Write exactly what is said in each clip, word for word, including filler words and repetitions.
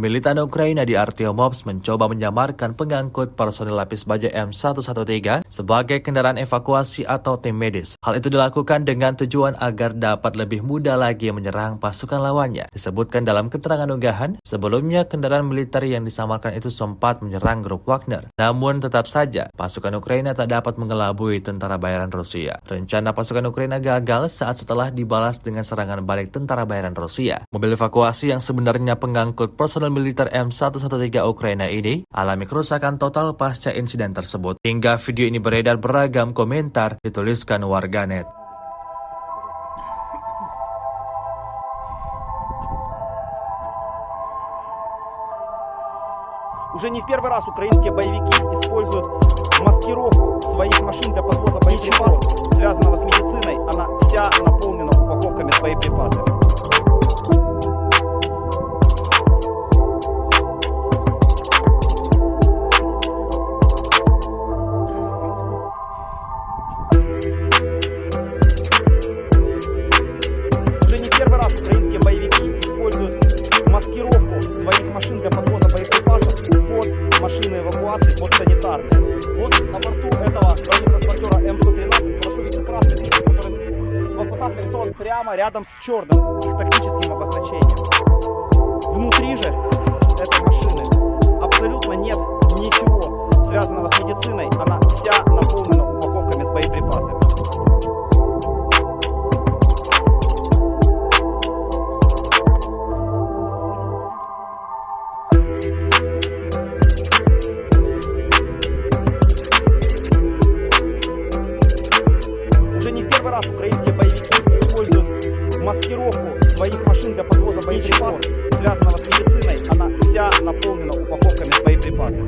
Militan Ukraina di Artyom Ops mencoba menyamarkan pengangkut personil lapis baja M satu satu tiga sebagai kendaraan evakuasi atau tim medis. Hal itu dilakukan dengan tujuan agar dapat lebih mudah lagi menyerang pasukan lawannya. Disebutkan dalam keterangan unggahan, sebelumnya kendaraan militer yang disamarkan itu sempat menyerang grup Wagner. Namun tetap saja, pasukan Ukraina tak dapat mengelabui tentara bayaran Rusia. Rencana pasukan Ukraina gagal saat setelah dibalas dengan serangan balik tentara bayaran Rusia. Mobil evakuasi yang sebenarnya pengangkut personel militer M satu satu tiga Ukraina ini alami kerusakan total pasca insiden tersebut. Hingga video ini beredar, beragam komentar dituliskan warganet. Уже не в первый раз украинские боевики используют маскировку своих машин для подвоза боеприпасов, связанного с медициной. Она вся наполнена упаковками с боеприпасами. Уже не первый раз украинские боевики используют маскировку своих машин для подвоза боеприпасов под машины эвакуации, под санитарные. Вот на борту этого бронетранспортера М сто тринадцать хорошо виден красный крест, который в облаках нарисован прямо рядом с черным, их тактическим обозначением. Внутри же этой машины абсолютно нет ничего, связанного с медициной. Она вся наполнена упаковками с боеприпасами. Уже не в первый раз украинские боевики используют маскировку своих машин для подвоза боеприпасов, связанного с медициной. Она вся наполнена упаковками с боеприпасами.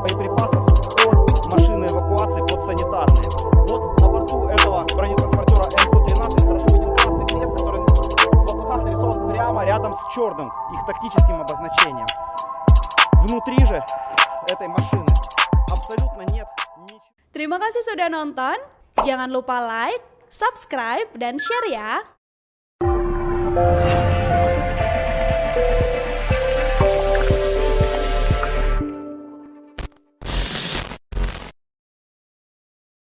Боеприпасов под машины эвакуации, под санитарные. Вот на борту этого бронетранспортера М сто тринадцать хорошо виден красный крест, который в облаках нарисован прямо рядом с черным, их тактическим обозначением. Внутри же этой машины абсолютно нет ничего. Terima kasih sudah nonton. Jangan lupa like, subscribe, dan share ya.